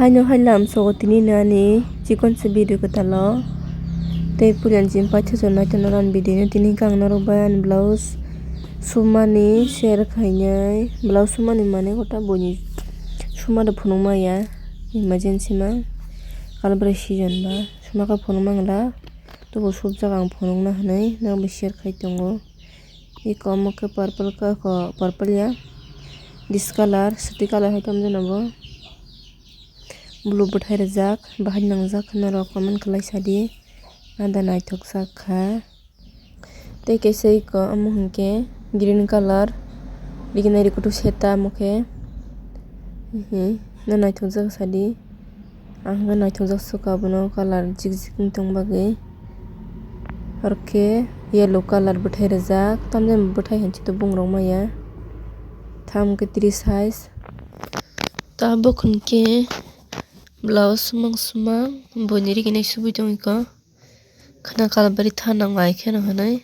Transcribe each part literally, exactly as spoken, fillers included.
Haino hai lam sogo tini no ani chikon se video kwtalo. Tei puila ni chini paithago naitokno ani video no tini hwnkhe ang norok bai ani blouse sumani share khainai. Blouse sumani mane kota buini suma rok phunukma ya emergency ma kalbari season ba suma khe phunukma wngla. Tobo subjak ang phunukna hinwi norokbai share khai tongo. Eko omo khe purple khe eko purple ya. This colour, swtwi colour hai tamo jani bo. Blue bwthai rijak, bahai nangjak norok comment khlai sadi. Ada naithok jak kha. Tei kaisa eko omo hinkhe green colour. Riginai rikutu seta omo khe. Hihi, no naithok jak sadi. Ang hwnkhe naithokjak sukha abono colour jikjik wng tong bagwi. Aro khe yellow colour bwthai rijak, tamjani bwthai hinwi to bung rok maya. Tamo khe three size. Tabuk hwnkhe blouse swmang swmang buini riginai subui tongwi kha. Khwna kalbari thanang ai kheno hwnwi.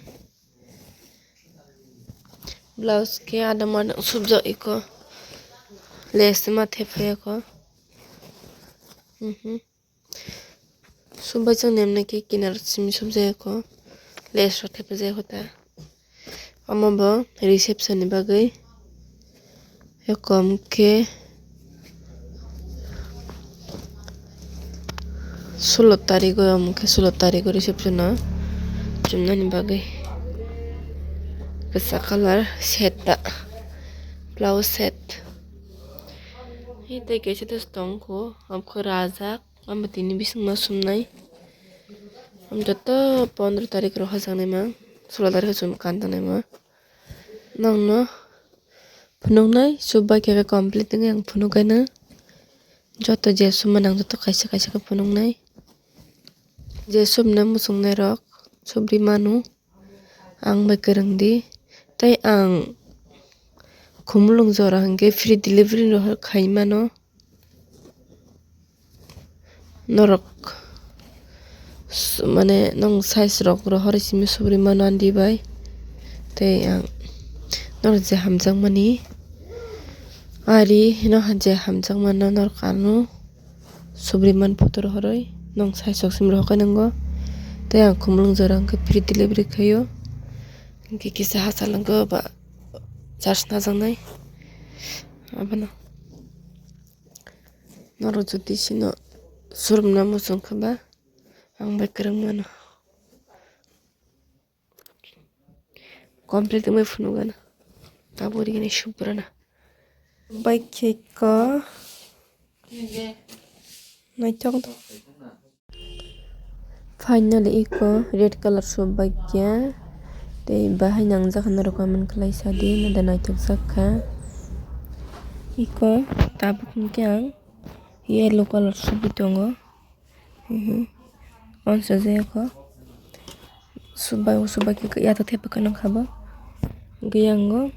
Blouse khe adamma subjak eko. Lace ma thepai eko. Mhm. Subbai chang nemnai khe kinar simi subjak eko. Lace rok thepai jak eko ta. Omo bo reception ni bagwi. Ekom khe sulo tarigo, omo khe sulo tarigo reception o chumnani bagwi kwchak colour set ta, blouse set. Tei kaisa tongkho, omo khe rajak. Omo tini bisingma sumnai. Omo joto pondro tarik rok hajaknaima, sulo tarik o chum kantanaima. Nokno phunuknai, subbai khe complete wngwi ang phunukgwino. Joto je summa nang joto kaisa kaisa khe phunuknai. Je sumna muchungnairok subri mano. Ang bai kwrwng di. Tei ang Khumulwng jora hwnkhe free delivery rohor khai mano. Norok s-, mane nong size rok rohor simi subri mano andi bai. Tei ang norok je hamjakmani ari no je hamjakmano norok ano. Subri man photo rohorwi nong sai sok simi rohor kai nango. Tei ang Khumulwng jora hwnkhe free delivery khaio. Hwnkhe kisa hachal wngkha ba charge najaknai. Abono norok jodi sino surumna muchung kha ba ang bai kwrwng mano. Complete wngwi phunukgwino. Tabuk rigini subrana. Bai khe ko. Naithok. Finally iko red colour sup bai khe. Tei bahai nangjak norok comment khlai sadi, nada naithok jak kha. Iko tabuk hwnkhe ang yellow colour subwi tongo. Mhm. Onsa jaya kho. Subai, subai khe yato thepa khe nang kha bo. Hwnkhe yango.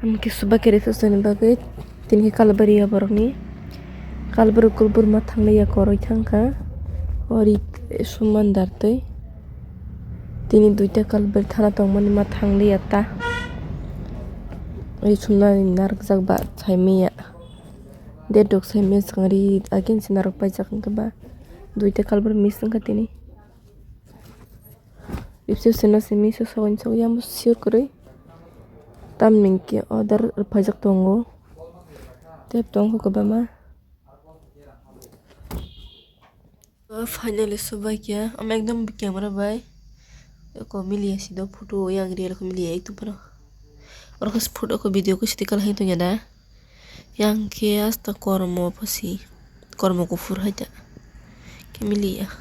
Amkhe subai khe reception ni bagwi tini khe kalbari ya borokni. Kalbari kulbur ma thangliya koroi thangkha. Ori suman dartwi. Tini duita kalbari thana tongmani ma thangliya ta. Ori sumnani narwkjak ba saimanya. Date rok sai miss wngkha ri, again se narwk paijak wngkha ba. Duita kalbari miss wngkha tini. Reception no se miss o sogwi sogwi yamo sure kwrwi. Tamni hwnkhe order rwphaijak tongo. Tei tongo kwbangma. Finally subai khe, omo ekdom camera bai. Eko miliya sido photo yang real khe miliya ekdom phano. Oro khe photo khe video khe sidi kala hai tongya da. Yang khe asta kormo pasi, kormo kuphur hai da. Khe miliya.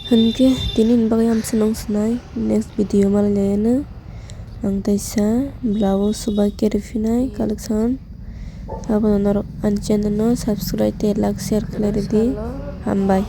Hwnkhe tini ni bagwi amswnong swnai, next video malai laiyano. Ang taisa blouse subai khe rwphinai collection. Abono norok ani channel no subscribe tei like share khlai rwdi. Hambai.